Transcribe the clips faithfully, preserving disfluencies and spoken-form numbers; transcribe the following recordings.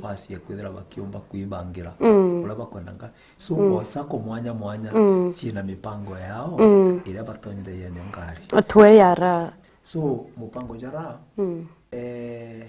bypass ya kwithira bakiumba kwibangira Mm. uria bakwenda ngari. So, Mm. o sacco mwanya mwanya Mm. ciina mipango yao Mm. iria batonyithagia ni ngari. Twe yara. So, mupango jara, Mm. eh,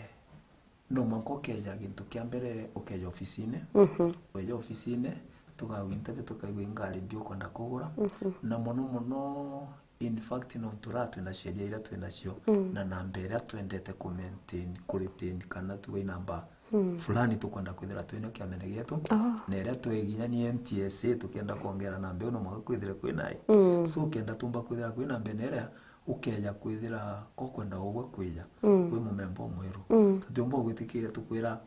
no mwanka ukeja gintu kia mbere, ukeja ofisine. Mhm. Weja ofisine, tukagwintebe tukaigua ingari mbi ukwenda kugura. Mhm. Na mono mono, in fact, nontu raa twina sheria iria twinacio Mm. na namba iria twendete ku maintain, ku retain, kana tuga inamba Mm. fulani tukwenda kwithira twina kiamene gietu, Oh. na iria tweginya ni N T S A tukienda kwongera namba iu no mwanka kwithire kwinayo. Mm. So, ukienda tumba kwithira kwina namba iria, ukeja kwithira ko kwenda ugwe kwija, Mm. wi mumemba umwiru. Mm. Tutiumba gwitikiria tukwira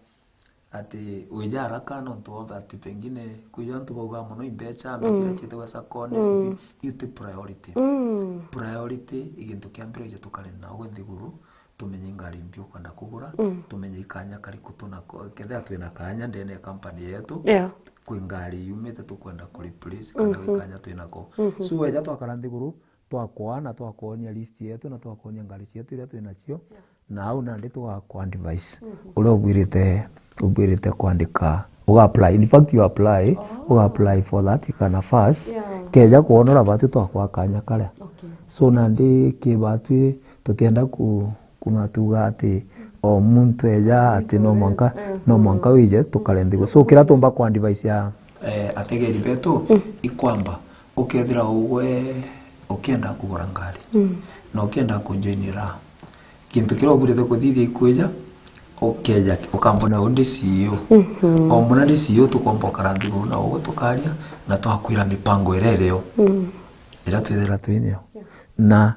ati wija haraka nontu wa ati pengine kwija antu baugaa mono imbecha, mbecha Mm. iria ciitagwa sakone, Mm. cibi, iu ti priority. Mm. Priority i gintu kia mbere ije tukare na ugwe nthiguru, tumenye ingari mbi ukwenda kugura, Mm. tumenye ikanya kariku tuna ko-, kethira twina kanya ndene ya company yetu, Yeah. kwi ngari yumite tukwenda ku replace kana Mhm. wi kanya twinako. Mhm. So weja twakara nthiguru, twakwana, twakwonia list yetu na twakwonia ngari cietu iria twinacio, na au nandi tugakwa advice Mhm. uria ubwirite, ubwirite kwandika, uga apply. In fact, you apply, Oh. uga apply for that kana first, Yeah. keja kwonora batwi twakwa kanya karia. Okay. So nandi ki batwi tutienda ku, kuma tuga ati o muntu eja ati no mwanka, Mm. no mwanka wije tukare nthiguru. So kira tumba kwa advice ya, eh, ategeri betu, Mm. ikwamba ukethira ugwe ukienda kugura ngari, Mm. na ukienda kunjoinira, gintu kiria ubwirite kuthithia ikwija, ukeja ukambona u ndi C E O. Mhm. O muna ndi C E O tukomba ukara nthiguru na ugwe tukaria, na twakwira mipango iria irio, Mm. iria twithira twinio. Yeah. Na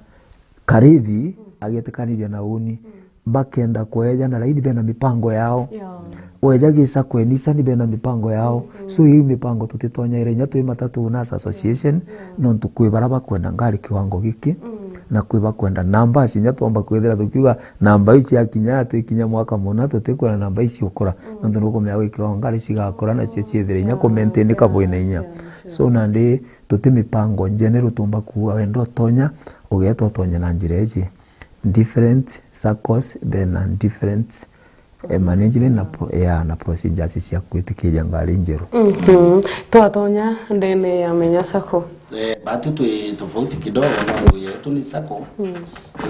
Karithi Mm. agetikaniria na uni, Mm. bakenda kweja na laini bena mipango yao. Yeah. Weja gisa kwenisa ni bena mipango yao. Mm. So, iu mipango tutitonyaire inya twi matatu na association, Yeah. nontu kwi bara bakwenda ngari kiwango giki, Mm. na kwi bakwenda namba ici inya twomba kwithira tukiuga namba ici akinya, twikinya mwaka muna, tutikwenda namba ici ukura. Mm. Nontu nukumenya gwi kiwango ngari cigakura nacio ciithire inya ku maintain kabwina inya. Yeah, sure. So, nandi tuti mipango general tumba kuuga wenda utonya, ugeeta utonye na njira iji. Different saccos bena different, eh, management na pro-, yeah, na procedures cia kwitikiria ngari njeru. Mhm. Twatonya ndene ya Menya Sacco. Eh, batu twi tofauti kidogo, nontu yetu ni sacco. Mm.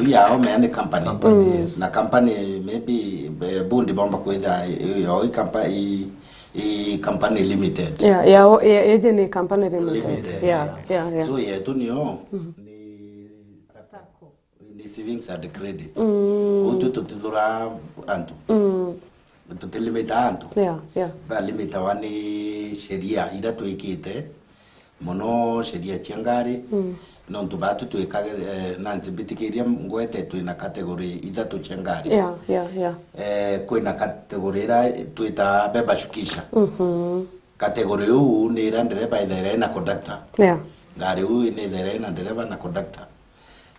Iu yao mea ni company. Company, Mm. yes. Na company maybe, eh, bundi bomba kwitha, eh, yo i compa-, i, i company limited. Yeah, yao, ye-, yeje ni company limited. Limited, Yeah, yeah. yeah, yeah. So yetu nio Mhm. ni sacco. Ni savings and credit. Mm. Uu tu tutithura antu. Mm. Tutilimita antu. Yeah, yeah. Balimitawa ni sheria ira twikite, mono sheria cia ngari. Mm. Nontu batu twikage, eh, nansi mbitikiria ngwete twina category ithatu cia ngari. Yeah, yeah, yeah. Eh, kwina category ira twita beba shukisha. Mhm. Category uu ni ira ndereba ithaira ina conductor. Yeah. Ngari uu ni ithaira ina ndereba na conductor.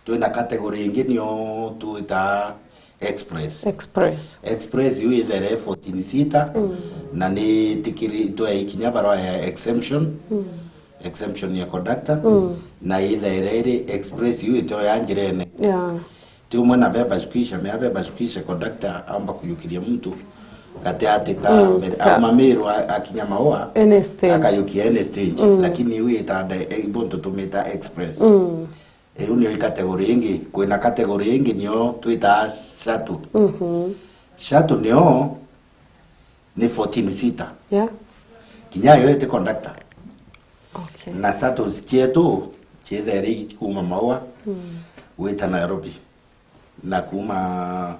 Twina category ingi nio twita express. Express. Express iu ithere fourteen seater, Mm. na ni tikiri twe ikinya barua ya exemption. Mm. Exemption ya conductor. Mm. Na ithere iri express iu itio ya njirene. Yeah. Ti umwe na beba shukisha, mea beba shukisha conductor amba kuyukiria muntu gati ati ka Mm, mbere, ka auma Meru a-, akinya Maua, Any stage. akayukia any stage. Mm. Lakini iu itanda, eh, ibonto tumita express. Mm. Iu nio i category ingi. Kwina category ingi nio twitaa shuttle. Mhm. Shuttle nio ni fourteen seater. Yeah. Kinya yo iti conductor. Okay. Na shuttles cietu ciithaire ikuma Maua Mm. gwita Nairobi. Na kuma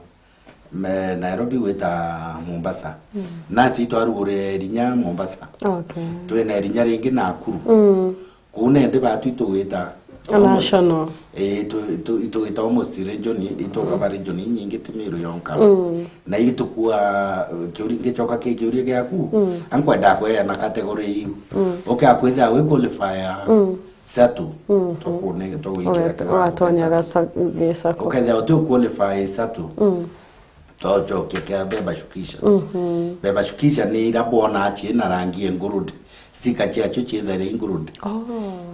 me-, Nairobi gwita Mombasa. Mm. Nasi twarugurire irinya Mombasa. Okay. Twina irinya ringi Nakuru. Mm. Kuu nendi batu itugwita A national. Eh, itu-, itu-, itugwita almost region, itugaba region inyingi ti Meru yonka. Mm. Na itukua, eh, kiuri-, ngicoka ki kiuria giaku, Mm. ankwenda kweana category iu. Mm. Ukia kwithia wi qualifier Mm. shuttle, Mhm. tukune-, tugwikira Ugat-, kiwango watonyaga kia shuttle. Sa-, gi sacco. Ukethia uti qualify shuttle, Mm. Twacokia kia beba shukisha. Mhm. Beba shukisha ni ira bwona ciina rangi engurudi. Sticker ciacio ciithaire ingurudi. Oh.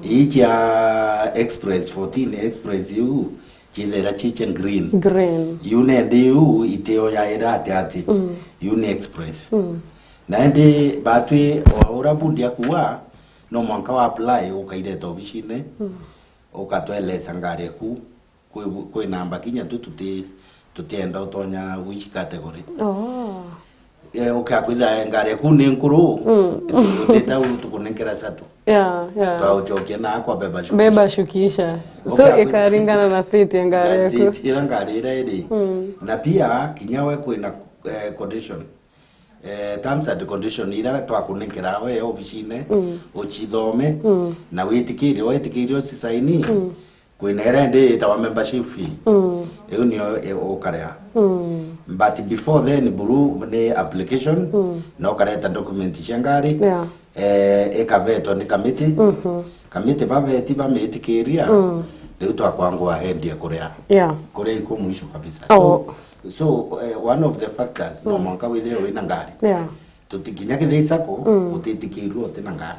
Ii cia Express fourteen, Express iu ciithaira ciice green. Green. Iu nendi iu itio yaira ati ati. Mm. Iu ni Express. Mm. Na indi batwi o uria bundi akuwa, no mwanka wa apply ukaireta obicine, ukatwelesa ngari eku, kwi, kwi namba kinya tu tuti, tutienda utonya which category. Oh. Eh, ukakwitha ngari eku ni nkuru, utita u tukunenkera shuttle. Yeah, yeah. Twauchokia na akwa beba shukisha. Beba shukisha. So, ukakwitha ikaringana na state ya ngari na yaku. State ira ngari ira iri. Na pia kinya we kwina, eh, condition. Eh, terms and condition ira twakunenkera we obicine, uchithome, na witikirie, witikirie ucisaini, kwina ira indi itawa membership fee. Iu nio, eh, ukarea. But before then, buru ni application, na ukareta document cia ngari, yeah, eh, ikavetwa ni kamiti. Kamiti baveti bamitikiria, riu twakwa go ahead ya kuria. Yeah. Kuria iko mwisho kabisa. Oh. So, so, eh, one of the factors, no mwanka withire wina ngari. Yeah. Tutikinya kithei sacco, utitikirua utina ngari.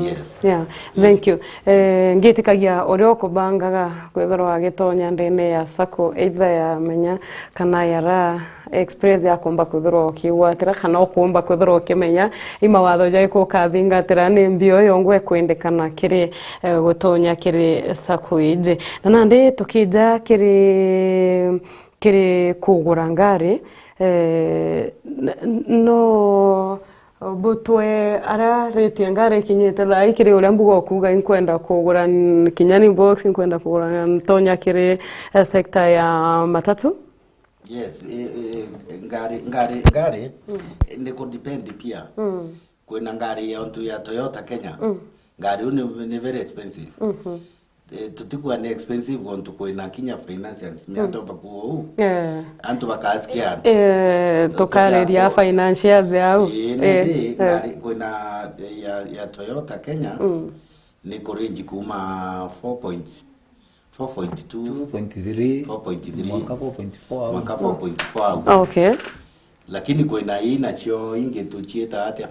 Yes. Yeah. Thank you. Eh, ngitikagia uria ukubangaga kwithirwa agitonya ndene ya sacco, either ya Menya kana ya Raha Express, ya kumba kwithirwa ukigwatira kana ukumba kwithirwa ukimenya i mawatho jaiku ukathingatira, ni mbio yongo ikwendekana kiri, eh, gutonya kiri sacco iji. Na nandi tukija kiri, kiri kugura ngari, eh, n-, no butwe aria rate ya ngari ikinyite thaa ii kiri uria mbuga ukuga inkwenda kugura n-, kinya ni box, inkwenda kugura ntonya kiri, eh, sector ya matatu? Yes, eh, eh, ngari, ngari, ngari, eh, ni ku depend pia. Kwina ngari ya ontu ya Toyota Kenya. Ngari iu ni, ni very expensive. Eh, tutikua ni expensive ontu kwina kinya financials, mianto bakuo uu. Eh. Antu bakasikia antu. Eh, tukariria financials au. Eh, ni, eh, ndi, eh, ngari kwina, eh, ya, ya Toyota Kenya, ni kurinji kuma four point, four point two, two point three, four point three, mwanka four point four au. Mwanka four point four au. Okay. Lakini kwina ii nacio ingi tuciita atia?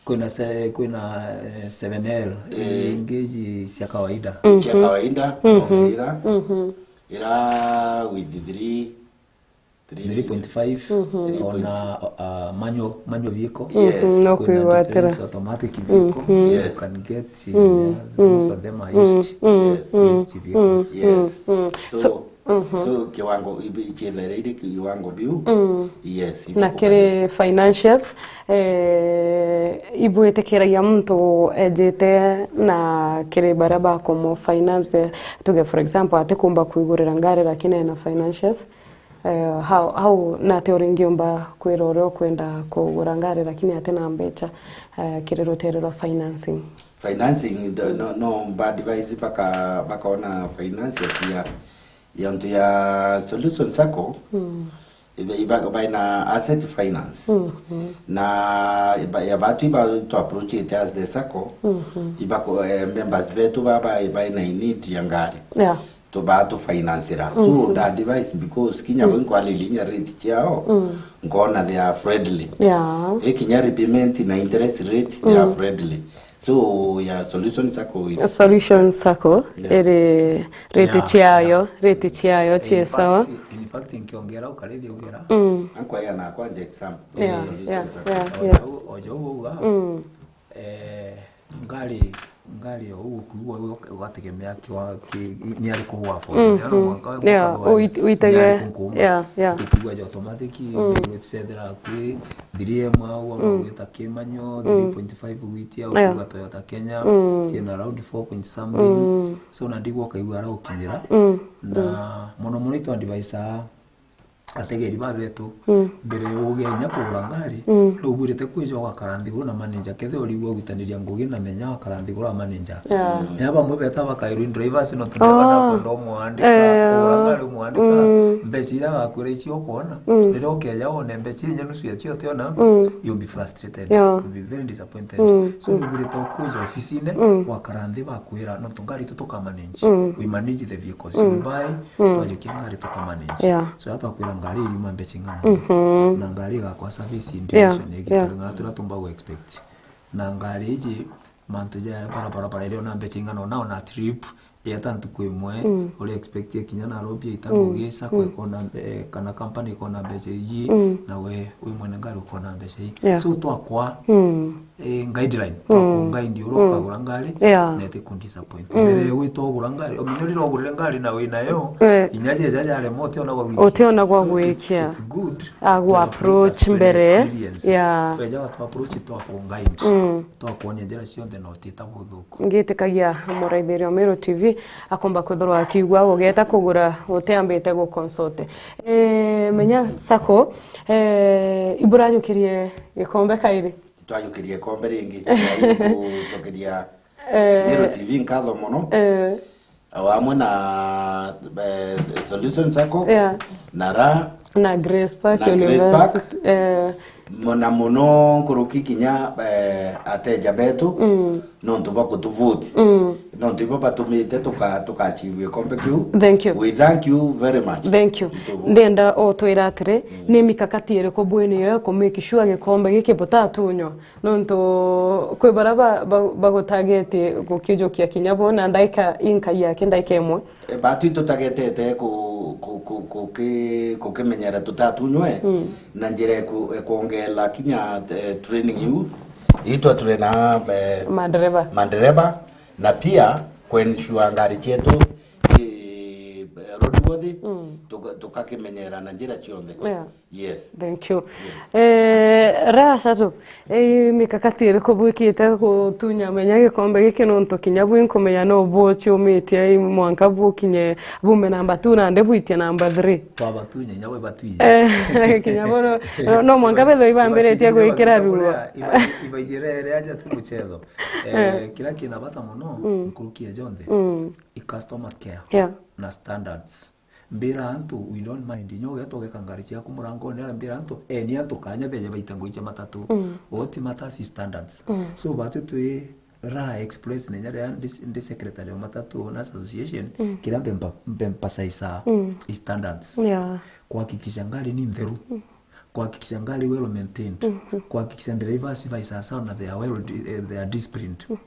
Kwina se-, kwina, eh, seven L, eh, ingi ji cia kawaida. Cia kawaida, mhm, ira, ira with three, three point five, ona, uh, manual, manual vehicle. Yes. Mhm, no kwigwatira. Kwina different automatic vehicle. Yes. You can get, uh, most of them are used. Yes. Used vehicles. Yes. So, so kiwango ibi-, ichiethaira iri kiwango biu. Yes, na kiri financials, eh, ibwitikiragia muntu ejite na kiri baria bakumu finance, tuge for example, atikumba kwigurira ngari lakini ena financials. Eh, how, how nate uringiumba kwira uria ukwenda kugura ngari lakini atina mbecha, eh, kiri rutere rwa financing? Financing, no, no mba advise baka-, bakaona finances ya, ya ontu ya Solution Sacco, iba, iba, baina asset finance. Na iba, ya batu iba tu approach it as the sacco, iba ko, eh, members betu baba, baina in need ya ngari. Yeah. Tubaa tufinancira. So, nda advise because kinya bo inkwariria inya rate ciao, nkona they are friendly. Yeah. Eh, kinya repayment na interest rate, they are friendly. So, yeah, Solution Sacco is Solution Sacco, yeah, iri rate ciayo, rate ciayo ci sawa. In fact, in fact, nkiongera ukarithia ugira. Ankwa ya na kwanja example. Yeah, Solution Sacco. Yeah, yeah. Ojo, ojo uga, eh, ngari, ngari o uguo kuigua ugategemea kiwa-, ki-, ni ari kugwa for. Yeah, uitege-, yeah, yeah. Kuigua ja automatic, ndio tucethera kwi three M au, au gwita Kimanyo, three point five gwitia, yeah, ukiuga Toyota Kenya, ciena around four point something. So, na ndigwa ukaigua ara ukinyira. Na mono mono itu advise ategeri ba betu, mbere ugia inya kugura ngari, no ubwirite kwija ugakara nthiguru na manager, kethira urigua gwitaniria ngugi na Menya, wakara nthiguru na manager. Yeah. Na bamwe beta bakairwa drivers, no tunakwenda umwandika, kugura ngari umwandika, mbeca iria agakwira icio ukwona, riria ukeja wone mbeca inya nusu ya cio utiona, you'll be frustrated. Yeah. You'll be very disappointed. So, ni ubwirite kwija ofisine, wakara nthi bakwira, no tu ngari tu tukamanage. We manage the vehicles you buy, twajukia ngari tukamanage. Yeah. So, ya twakwira ngari iriuma mbeca ing'ana. Na ngari igakwa service in duration, yeah, igitari ng'ana turia tumba gu expect. Na ngari iji, mantu ja bara, bara, bara iri ona mbeca ing'ana, ona, ona trip, Yeta ntuku imwe, mm, uri expect kinya Nairobi ita, mm, ngugi sacco, mm, ikona mbe-, kana company ikona mbeca iji, mm, na we wi mwene ngari ukona mbeca ii. Yeah. So twakwa, eh, guideline, twakwa guide uria ukagura ngari, yeah, na iti ku disappoint. Mm. Mbere wita ugura ngari, omenya rira ugurire ngari na wi nayo, eh, inya jeja jarema utiona gwa gwikia. Utiona gwa gwikia. So it's, it's good to approach mbere. Yeah. Tweja tu approach twakwa guide. Mm. Twakwonia njira cionthe na utita buthuku. Ngitikagia muraithiria wa Meru T V akomba kwithirwa akiigua ugeta kugura utiambite gu consult. Eh, Menya Sacco, eh, iburajukirie gikombe kairi? Twajukirie ikombe ringi. Twajukiria, eh, Meru T V nkatho mono. Eh. O amwe na, eh, Solution Sacco, yeah, na Ra, na Grace Park, na Grace Park University, eh. Mo-, na mono nkuruki kinya, eh, ateja betu, mm, nontu bwa kutuvuti. Mm. Nontu ibo batumite tuka-, tukaachieve gikombe kiu. Thank you. We thank you very much. Thank you. Ntubu. Ndenda o twira atiri, mm, ni mikakati iriku bwini yo ku make sure gikombe giki butatunywa? Nontu kwi baria ba-, ba-, bagutagetie gukijukia kinya bo na ndaika inkai yake ndaika imwe. E, batu itutagetete ku-, ku-, ku-, kuki-, kukimenyera tutatunywe, mm, na njira ya ku-, ya kwongela kinya, eh, training iu. Itwa traina, eh, madereba. Madereba, na pia kuensure ngari cietu i, eh, roadworthy, mm, tuka-, tukakimenyera na njira cionthe. Yeah. Yes. Thank you. Yes. Eh, Ra Sacco, eh, mikakati iriku bwikite gutunya Menya gikombe giki, nontu kinya bwi nkumenya no buciumitie, i mwanka bukinye bume namba two nandi bwitie namba three? Twabatunya, inya bwe batwiji. Eh, kinya bo no, no, no mwanka bethwe ibambiritie gwikira biwa. Ibaijire ere aja ti muchetho. Eh, eh, kiria kina bata mono, mm, nkuruki ya jonthe, mm, i customer care, yeah, na standards. Mbira antu, we don't mind. Inya ugeta ugeka ngari ciaku murangone, ara mbira antu, eni antu kanya beje baite ngui cia matatu. Mm. What matters is standards. Mm. So, batu twi Raha Express, na inya riria ndi, ndi secretary wa Matatu Owners Association, mm, kiria mbe mpa-, mbe emphasize, mm, is standards. Yeah. Kuhakikisha ngari ni ntheru. Mm. Kuhakikisha ngari well maintained. Mhm. Kuhakikisha drivers bai sawa sawa na they are well di-, eh, they are disciplined. Mm.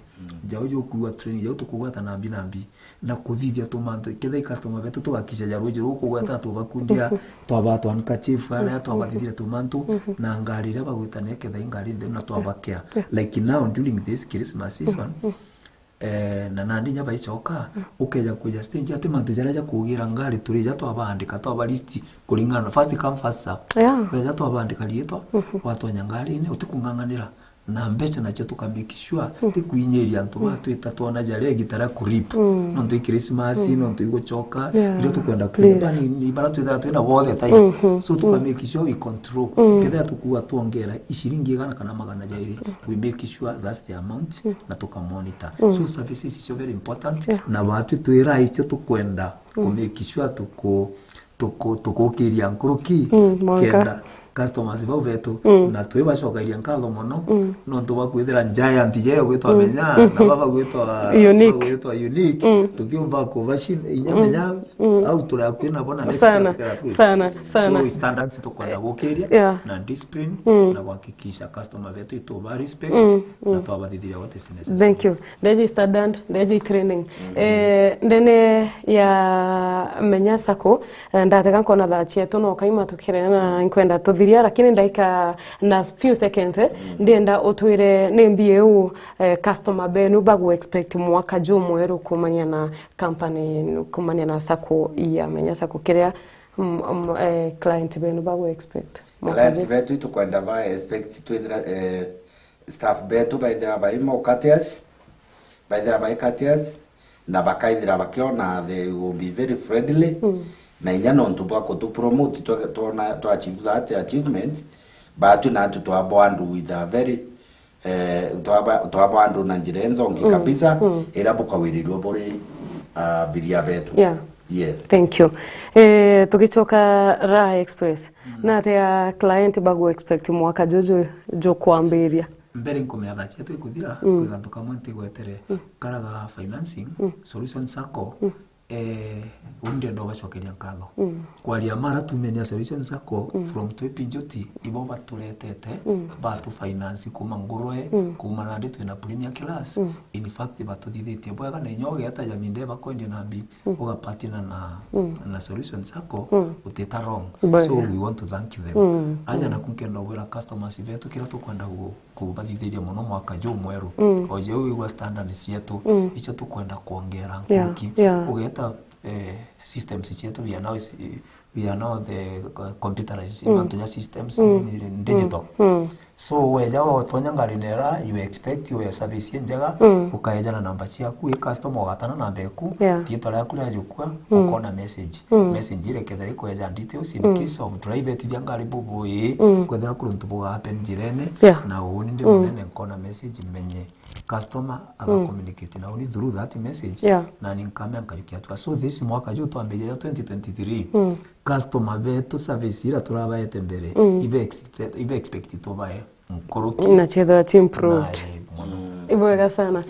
Jau jukugua training, jau tukugwata nambi nambi. Na kuthithia tumantu, kethira i customer betu tugakisha ja ruji ruu kugweta, tubakundia, mhm, twabaa twa handkerchief aria, mhm, twabathithia tumantu, mhm, na ngari iria bagwita nayo kethira i ngari ntheru na twabakea. Yeah. Like now during this Christmas season, mhm, eh, na nandi inya baicoka, mhm, ukeja kuja stage ati mantu jaria ja kugira ngari turija twabaandika, twaba list kuringana first come first serve. Yeah. Beja twabaandika riitwa, mhm, watwanya ngari-ini, utikung'ang'anira. Na mbeca nacio tuka make sure, mm, ti kwinyiria antu, mm, batwita twona jaria igita ria kurip. Mm. Nontu i Christmas, mm, nontu igucoka, yes, iria tukwenda kwina, please, bani, ni bara twithira twina bothe time. Mhm. So tuka, mm, make sure we control. Mm. Kethira tukuga twongera ishiringi igana kana magana jairi, mm, we make sure that's the amount, mm, na tuka monitor. Mm. So services icio very important, yeah, na batwi twira icio tukwenda, mm, ku make sure tuku tuku-, tukukiria nkuruki, mm, mwanka, kenda customers bau betu, mm, na twibacokeria nkatho mono, mm, nontu bwa kwithira giant ja yo gwitwa, mm, Menya, mm, na baba gwitwa, unique, bagwitwa Unique, mm, tukiumba kubaci-, inya, mm, Menya, mm, au turi akui nabo na sana, sana, sana. So standards tukwenda gukiria, yeah, na discipline, mm, na kuhakikisha customer betu ituba respect, mm, na, mm, twabathithiria what is necessary. Thank you. Ndeji standard, ndeji training. Mm. Eh, ndene ya Menya Sacco, eh, ndatega nkona thaa cietu no kaima tukire na nkwenda tuthiria, lakini ndaika na few seconds, eh, mm, ndienda utwire ni mbi iu, eh, customer benu bagu expect mwaka jumweru kumania na company, kumania na Sacco ya Menya Sacco, kiria, mm, mm, eh, client benu bagu expect mwaka jumweru. Client betu itukwenda ba expect twithira, eh, staff betu baithira bai mo courteous, baithira bai courteous, na bakaithira bakiona they will be very friendly, mm, na inya nontu bwa kutu promote twa-, twona, twa achieve that achievement, batu natu twabwa andu with a very, eh, twaba-, twabwa andu na njira inthongi, mm, kabisa, mm, ira bukawirirua buri, ah, abiria betu. Yeah. Yes. Thank you. Eh, tugicoka Raha Express, mm, na atia client bagu expect mwaka juju jukwambiria? Mbere nkumenya thaa cietu ikuthira, mm, kwi gantu kamwe ntigwetere, mm, karaga financing, mm, Solution Sacco, mm, Eh, uni ndenda ubacokeria nkatho. Mm. Kwaria mara tumenia Solution Sacco, mm, from twi P J T, ibo baturetete, mm, batu finance kuma Ngurwe, mm, kuma nandi twina Premier Class. Mm. In fact, batuthithitie bwega, na inya ugeeta jamii ndeba kwendia na mbi, mm, ugapartner na, mm, na Solution Sacco, mm, utita wrong. Bwega. So we want to thank them. Mm, aja, mm, naku nkenda ubwira customers betu kira tukwenda gu-, kubathithiria mono mwaka juu mweru. Mm. O jeu wigua standard cietu, mm, icio tukwenda kwongera, yeah, nkuruki. Yeah. Ugeeta, eh, systems cietu, we are now, we are now the, uh, computerized, mm, mantu ja systems, mm, ni digital. Mm. Mm. So weja utonya ngari nera, you expect we service njega, mm, ukaeja na namba ciaku, i customer ugatana namba eku, yeah, riitwa riaku riajukua, mm, ukona message. Mm. Message iria kethira ikweja details in, mm, case of driver tithia ngari bubu ii, mm, kwethira kuri untu buga happen njirene, yeah, na uni ndi, mm, munene nkona message menye customer aga, mm, communicate na uni through that message, yeah, na ni nkamea nkajukia atua. So this mwaka juu twambiria twenty twenty-three, mm, customer betu service ira turabaete mbere, mm, ibe expect, ibe expect tubae nkuruki. Na ciethirwa ci improved. Nae mono. Mm. Ibwega sana.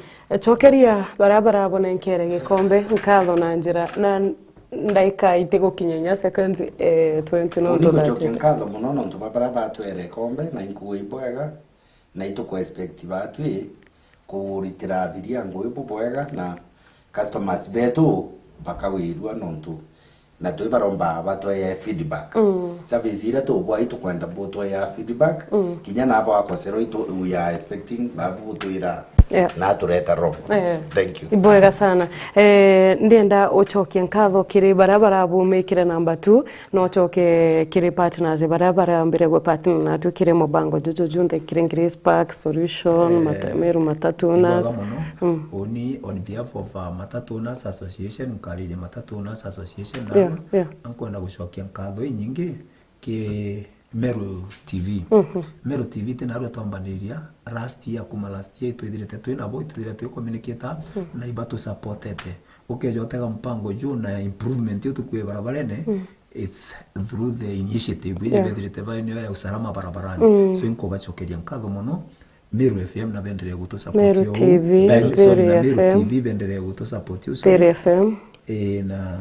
Cokeria baria barabonenkere gikombe nkatho na njira na ndaika itigukinya inya seconds, eh, twenty no. Uni ngucokia nkatho mono nontu bwa baria batwere ikombe, na inkuuga ibwega, na ituku expect batwi kuritira abiria ngui bubwega, na customers betu bakawirua nontu na twi baromba batweye feedback. Mm. Service iria tubwa itukwenda butweye feedback. Mm. Kinya nabo akoserwa itu, we are expecting babu butwira, yeah, na tureta wrong. Eh. Thank you. Ibwega sana. Eh, ndienda ucokie nkatho kiri baria barabumikire namba two, no ucoke kiri partners baria barambire gwe partner natu kiri mubango juju junthe, kiri Grace Park Solution, eh, Mata-, Meru Matatu Owners. Ibwega mono. Mm. Uni on behalf of, uh, Matatu Owners Association, nkariria Matatu Owners Association, yeah, nawe, yeah, nkwenda gucokia nkatho inyingi ki Meru T V. Mhm. Meru T V ti narua twambaniria last year, kuma last year itwithirite twi nabo, itwithirite twi communicate, mm, na iba tu supportete. Ukeja utega mpango juu na improvement iu tukwie barabarene, mm, it's through the initiative iji, yeah, bethirite bayo niyo ya usalama barabarani. Mm. So inkubacokeria nkatho mono. Meru F M na benderee gutu support Meru yo. T V, eh, sorry, na Meru Meru T V. T V benderee gutu support yo, sorry. Meru F M. Eh, na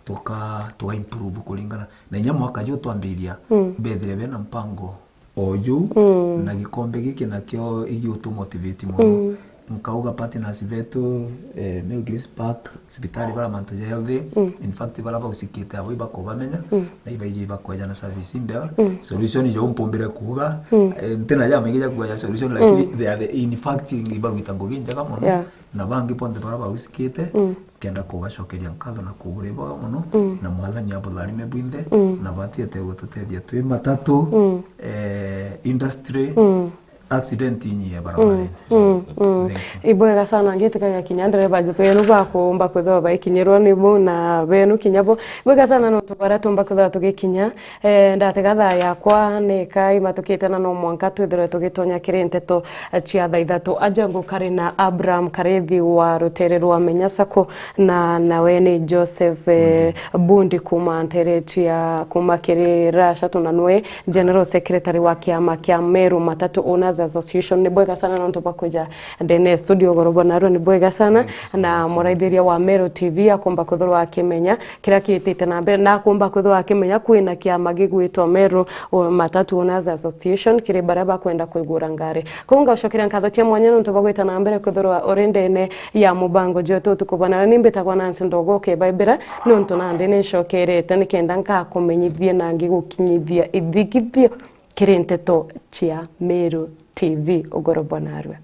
tuka, tuka improve kuringana na inya mwaka juu twambiria, mm, bethire bena mpango oju, mm, na gikombe giki nakio igi utu motivate mono. Mm. Nkauga partners betu, eh, Meru Grace Park, cibitari bara mantu ja health, mm, in fact bara bausikite abo ibakubamenya, mm, na ibaiji ibakweja na service imbega. Mm. Solution ijo mpumbire kuuga, mm, eh, ntina ja maingi ja kuuga ja solution, lakini, mm, they are the, in fact ibagwita ngugi njega mono. Yeah. Na bangi bonthe bara bausikite, mm, kenda kubacokeria nkatho na kuburia ibwega mono, mm, na Mwathani abutharime bwinthe, mm, na batiete gututethia twi Matatu, mm, eh, industry, mm. Accident inyie barabarene. Mm, mm, mm. Thank you. Ibwega sana, ngitikagia kinya ndereba benu bakumba kwithirwa baikinyirwa ni bu na benu kinya bo. Ibwega sana nontu baria tumba kwithirwa tugikinya. Eh, ndatega thaa yakwa ni ka imatukite na no mwanka twithirwe tugitonya kiri nteto, eh, cia thaa ithatu. Aja ngukari na Abraham Karithi wa rutere rwa Menya Sacco, na nawe ni Joseph, eh, Bundi kuma ntere cia kuma kiri Rasha, tuna nwe General Secretary wa kiama kia Meru Matatu Owners Association. Ni bwega sana nontu bwa kuja ndene studio ugoro bwa narua, ni bwega sana. Thank you so much. Na muraithiria wa Meru T V akomba kwithirwa akimenya kiria kitite na mbere, na akomba kwithirwa akimenya kwina kiama gigwitwa Meru, o, Matatu Owners Association, kiri baria bakwenda kwigura ngari. Kou ngaucokeria nkatho cia mwanya nontu bwa gwita na mbere kwithirwa uri ndene ya mubango jwetu utuku bwa narua. Ni mbitagwa Nancy Ndogo, ukebaibira nontu nandi ni ncokerete nikenda nkakumenyithie na ngigukinyithia ithigithio kiri nteto cia Meru T V ugoro bwa narua.